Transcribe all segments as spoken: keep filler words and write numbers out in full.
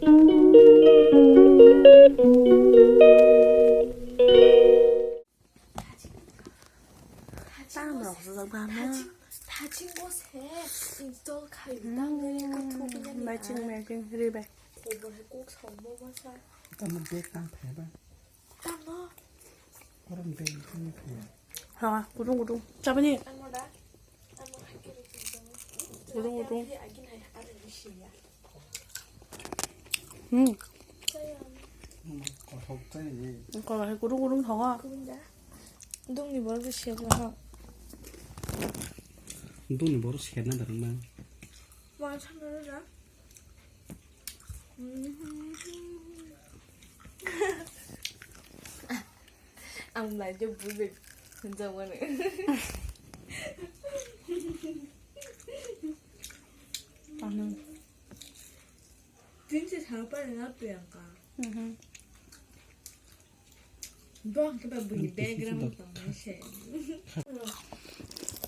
Tam rok sujak ba ma. Thaching bo se install khai. Hmm, tam ni ka thu ki ni. Matching, matching, ri bai. Khobor hai kok sao mo ma sa. Tam bag tam phai ba. Tam no. Korom bag tam phai. Ha, gudung gudung. Chabani. Ano da. Ano hai ke ri. Gudung gudung. Agin hai, agin hai, agin hai. Hmm. Kothok tei. Kothok hai gudung gudung tongo. Dungni borok se ha. Dungni borok se na darang nang. Wang sana ra. Ang lai je bui bui. Jawani. Ano. Tinsi salpa na Priyanka. Mhm. Bang ke ba bini background tong se.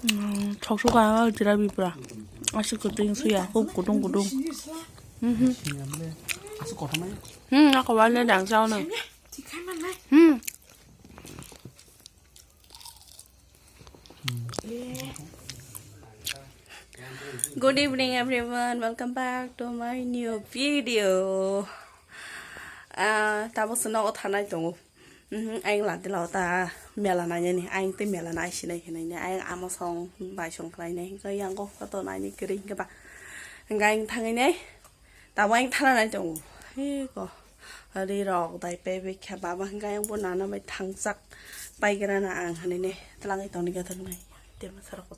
Mm, chok chok ka jira bipra. Asik kuting suya, hub kutung kutung. Mhm. Asik kota mai. Hmm, aku wale dang sao na. Tikai mana? Hmm. Good evening everyone, welcome back to my new video. Ah, tabuk se nogo thanai tongo. Mhm, ayang lati lao ta mela nainani, ayang tei mela nai sinai hinai ni, ayang ama song bai song khlai nai, hingke yang kok to nai ni kiri hingke ba. Hingke ayang thangai nai. Tabuk ang thana nai tongo. He ko. Ri rok dai pe bikha baba hingka yang bo nana bai thangchak paigra na ang hinui ne twlangwi tongni gathang nai. Tema sarok ko.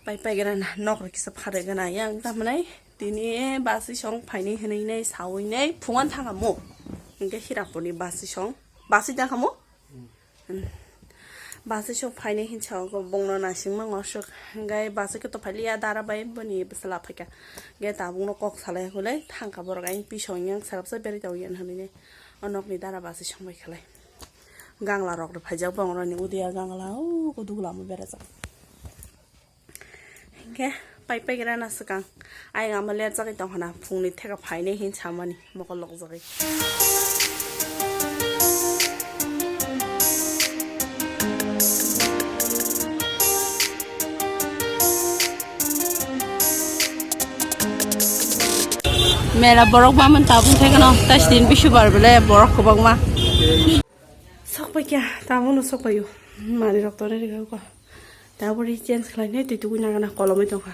Pai paigra na nok rok kisa phare gana yang tamnai. Tini basi song phaini hinui nai saui nai phungan thanga mo. Hingke hiraponi basi song. Basi thanga mo. Basi sok phaini hinsa o bongno naisingma ngosok hingke basi khe to phailiya dara bai boni bwsala phaikha hingke tabukno kok salai hwlai thangkha borok ayang pisong yang sarapsa berai tongya hinui o nokni dara basi songbai khalai gangla rok rw phaijak bongoroni udia gangla o kuduk lama berajak. Hingke pai paigra na swkang. Ayang ama lerjagwi tongkha na phungni theka phainai hin samani mokol lokjagwi. Mela borok bamani tabuk thekeno taistin bisubar bele borok kwbangma. Sokpai kya, tabukno sokpaio. Manwi rok tonwi rwkha. Tabori change khlainai twi tukui nangana kolomwi tongkha.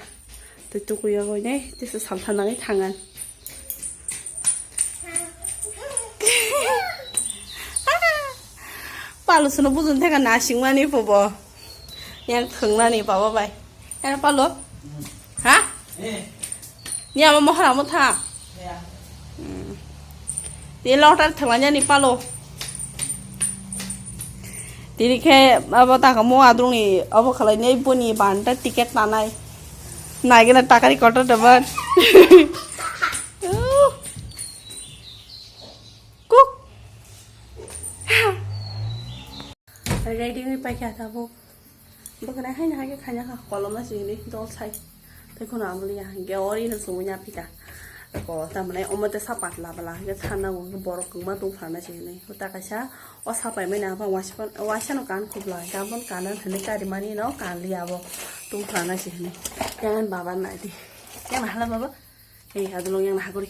Twi tukui yogwi nai tesa salsa nangwi thangan. Palusno bujun theka nasingmani pubo. Yang thwngnani baba bai. Era palo? Ha? Ni ama mohor amo tha. Ni lotar thwnglainani palo. Tini khe abo taka mo adrongni abo khalai nei boni banta ticket nanai. Naigena takari kotor dabar. Kuk. Ready wngwi paikha tabuk. Bwkhanai haino hai khe khaina kha, kolomna se hinwi dol sai. Tei kheno amoni ya hwnkhe ori no chumui ya phita. Ko tamani omo tei sa patla bwla hwnkhe thanna hwnkhe borok kwbangma tongphana se hinwi. Huta kaisa o sa paimani aphang waisa, waisa no kan khubla hwnkhe aboni kana hinwi karimani no kan li abo tongphana se hinwi. Yang baba naidi. Yang hala baba. Ei, adulong yang nahagori.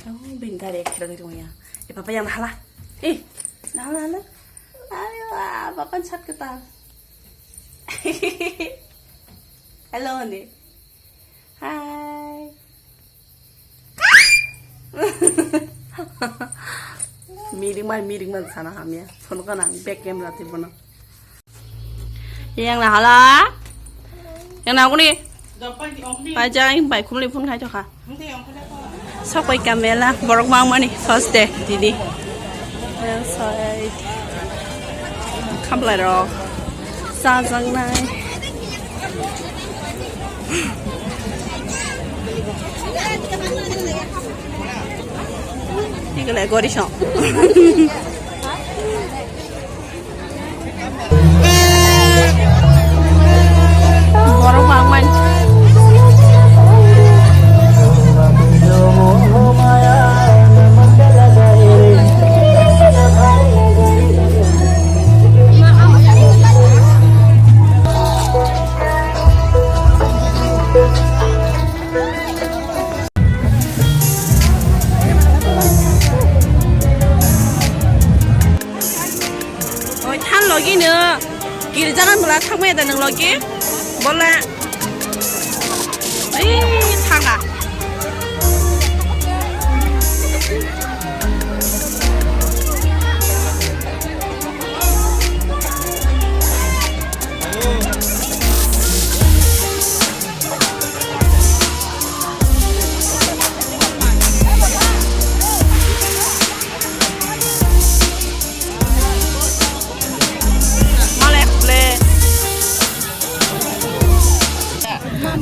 Oh, bini gari ekkhera gori waya. Eh, papa yang nahala. Eh, nahala, hala. Ayo, ah, papa chat kita. Hello, ni. Hai. Miring man, miring man sana hamya. Phone ko nang back camera te bono. Yang na hala. Yang na kuni. Pai jai, pai khumli phun khai chokha. Sok pai kamela, borok mang mani first day, didi. Yang sai. Khamlai rok. Sa jang nai. Tigale gori song. Borok bangmani. Girja nang bwla thangmaya da nang logi? Bola. Ei, thanga.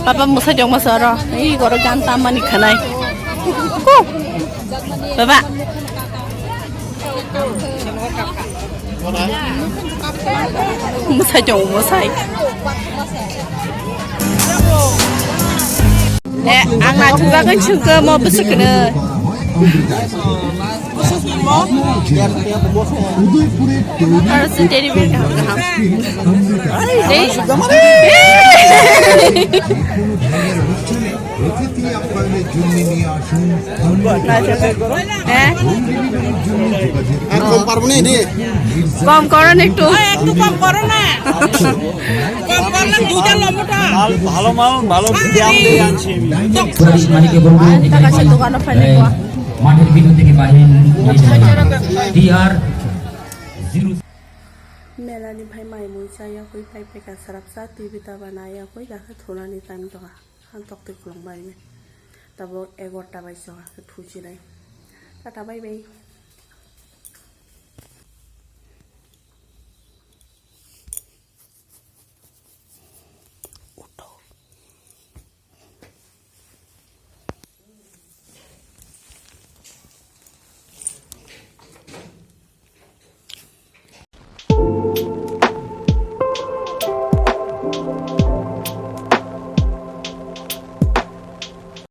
Papa musa jong masa oro. Ih, goro gan tamani khanai. Huh. Baba. Musa jong musa. Eh, ang na thubagwi chwngkhe mo bwswk kwrwi. Aro se teddy bear kaham kaham. Dei. Eh? আর কম পারবো না এনে। কম করো না একটু। একটু কম করো না। কম করলে দুইটা লম্বটা। মাল, ভালো মাল, ভালো দাম দিয়ে আনছি আমি। Manik Bhai, eh, mathir bidu tiki bahin, D R zero. Melani bhai mai mui chaya koi pai peka sarap sa T V ta bana ya koi ya thona ni time to ha. Han tok te khulong bai me. Tabo egarta bai so ha thuchi nai. Tata bye bye.